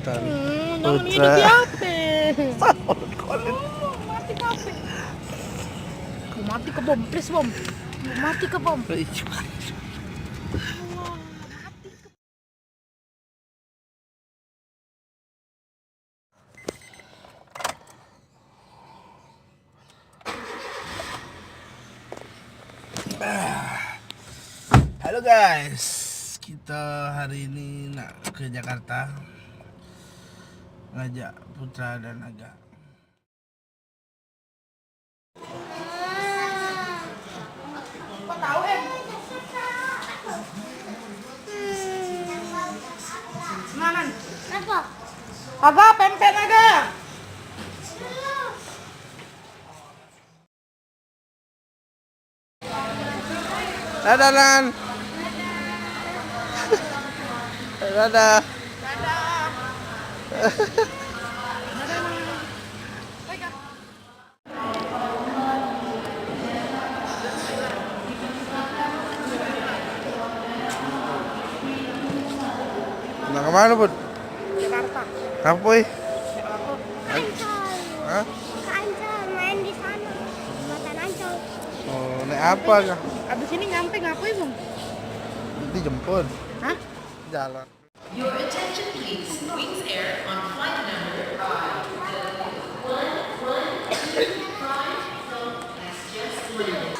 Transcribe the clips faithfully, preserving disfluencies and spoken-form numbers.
Hmm, nang ini Putra. Di H P. Mati H P. Mati ke bom, please bom. Mati ke bom. Halo guys, kita hari ini nak ke Jakarta, ngajak Putra dan Aga. Apa? Aga, pempek Aga. Dadah, Nan. Dadah. Nak kemana, Bud? Jakarta. Ngapo, ih? Ancol. Hah? Ke Ancol, main di sana. Jembatan Ancol. Oh, naik apa kah? Abis ini nyampe ngapain, Bang? Dijemput. Hah? Jalan. Your attention please. Wings Air on flight number I W one one two five has just landed.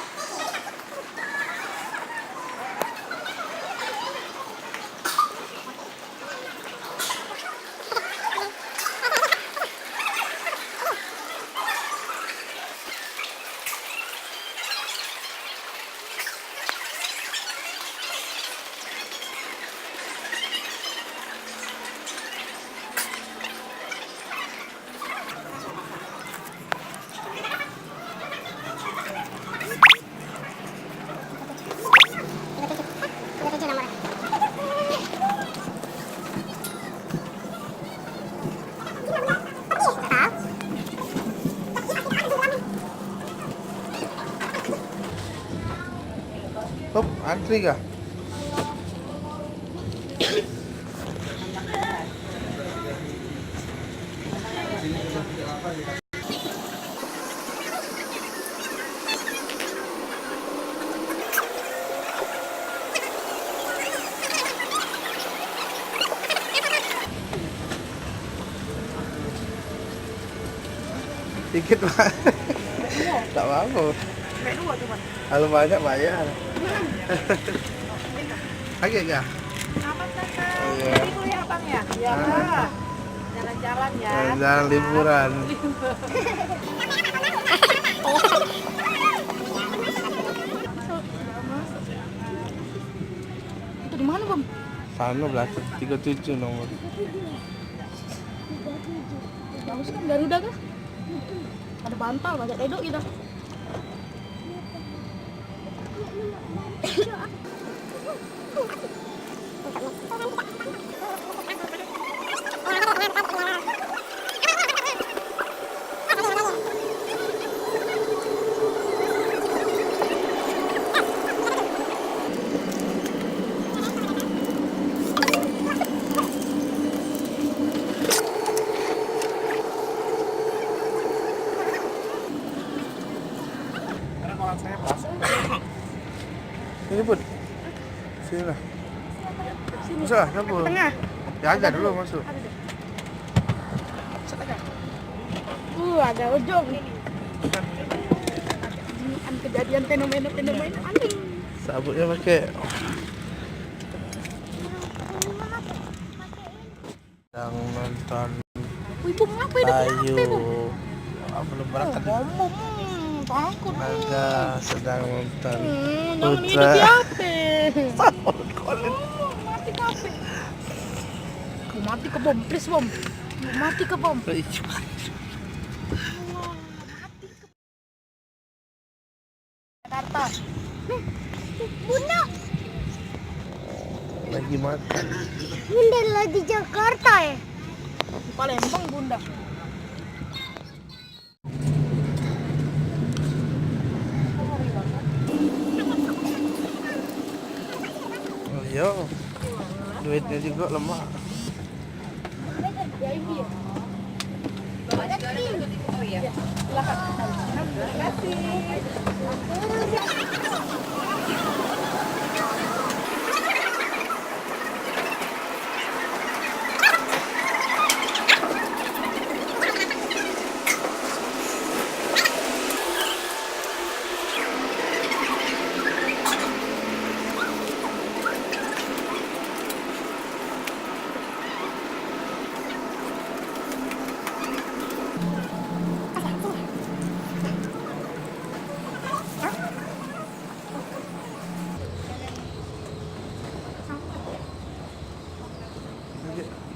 Hop, antri kah? Dikit, Pak. Tak apa-apa. Kalau banyak, bayar. Agak kah? Selamat datang. Iya. Libur ya, Bang, ya? Iya. Ah. Jalan-jalan, ya. Jalan-jalan liburan. Itu di mana, Bang? Sana belah, tiga tujuh nomor. Bagus kan, Garuda kah? Ada bantal, banyak tedok gitu. Ini, Bud. Sini lah. Sini. Masuk lah, siapa? Tengah. Ya, aja dulu masuk. Ada deh. Masuk aja. Uh, ada ujung. Kejadian fenomena-fenomena aneh. Sabuknya pakai. Sedang nonton. Wih, Bung, ngapain lagi Ayu. Apa, Bung? Ah, belum berangkat. Oh, ngomong, hmm, takut, hmm. Naga sedang nonton. Hmm, nang ini Putra. Di H P. Ngomong, mati H P. Aku mati ke bom, please, bom. Mati ke bom. Please. Jakarta. Bunda. Lagi makan. Bunda lagi Jakarta, ya? Palembang, Bunda. Oh, iya. Duitnya juga lemak.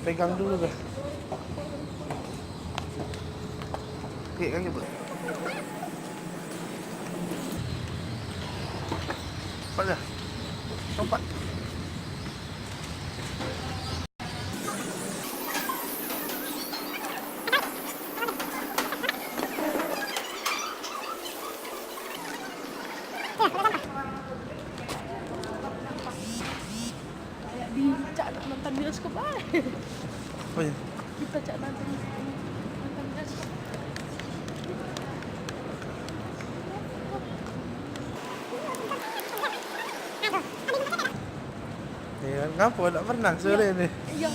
Pegang dulu dah. Oke, kan gitu. Cepat dah. Cepat. Kayak dicak nonton bioskop aja. Oh iya. Kita cak nonton, nonton bioskop. Ya, ngapa ndak pernah sore ni? Iya.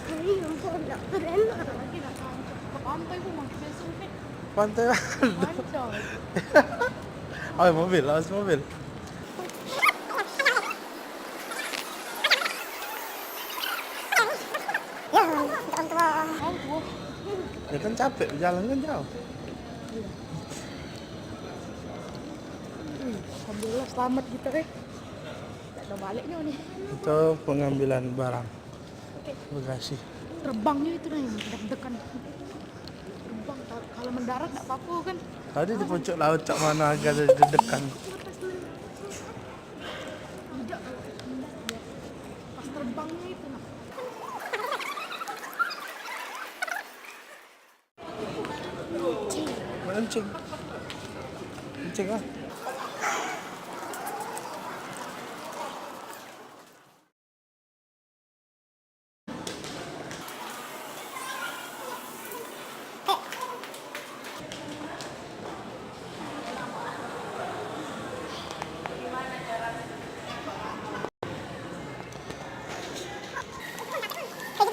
Ayo, kok ndak pernah? Ke pantai pun masih besok ni. Pantai mana? Pantai. Awas mobil, awas mobil. Ya, orang tua. Ya kan capek, jalan kan jauh. Alhamdulillah selamat kita, eh. Tak ada baliknya ni. Itu pengambilan barang. Bagasi. Terbangnya itu nih, deg-degan. Terbang, kalau mendarat nggak apa-apa kan? Tadi di pucuk laut cak mana agak deg-degan. Tidak, kalau mendarat ya. Pas terbangnya itu nah. Mancing. Mancing ah.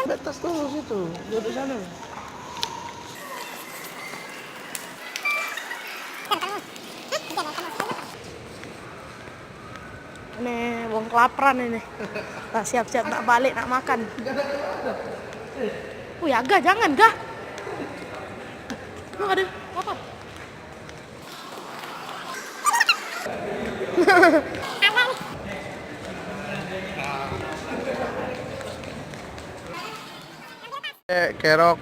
Di atas tuh situ, duduk sana. Ini wong kelaparan ini. Nah, siap-siap nak balik nak makan. Wih, agak jangan gah. Lu ada apa? Eh, kerok.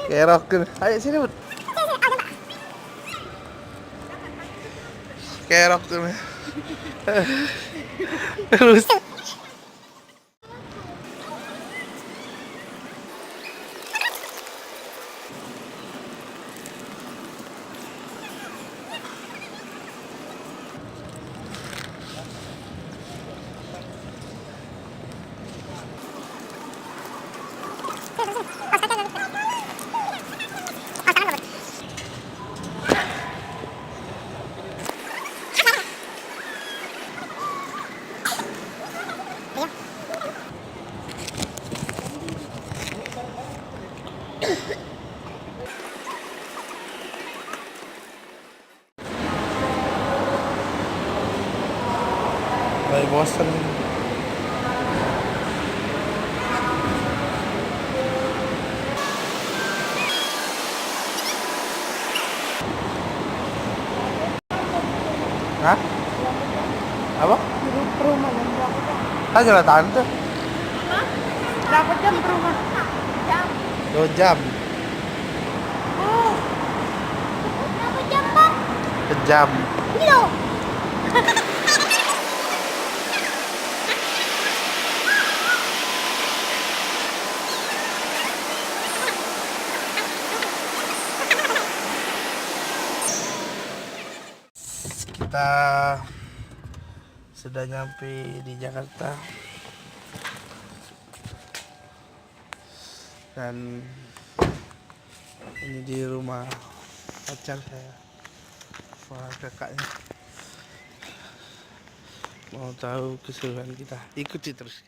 Kerok. Ayo sini, Bud. Kerok. Terus. Mulai bosen. Hah? Apa? Di ru-, perumahan yang berapa jam? Tanyalah tante. Hah? Berapa jam perumahan? Jam. Dua jam. Oh. Berapa jam, Bang? Sejam. Ini loh. Kita sudah nyampe di Jakarta. Dan ini di rumah pacar saya, rumah kakaknya. Mau tahu keseruan kita? Ikuti terus.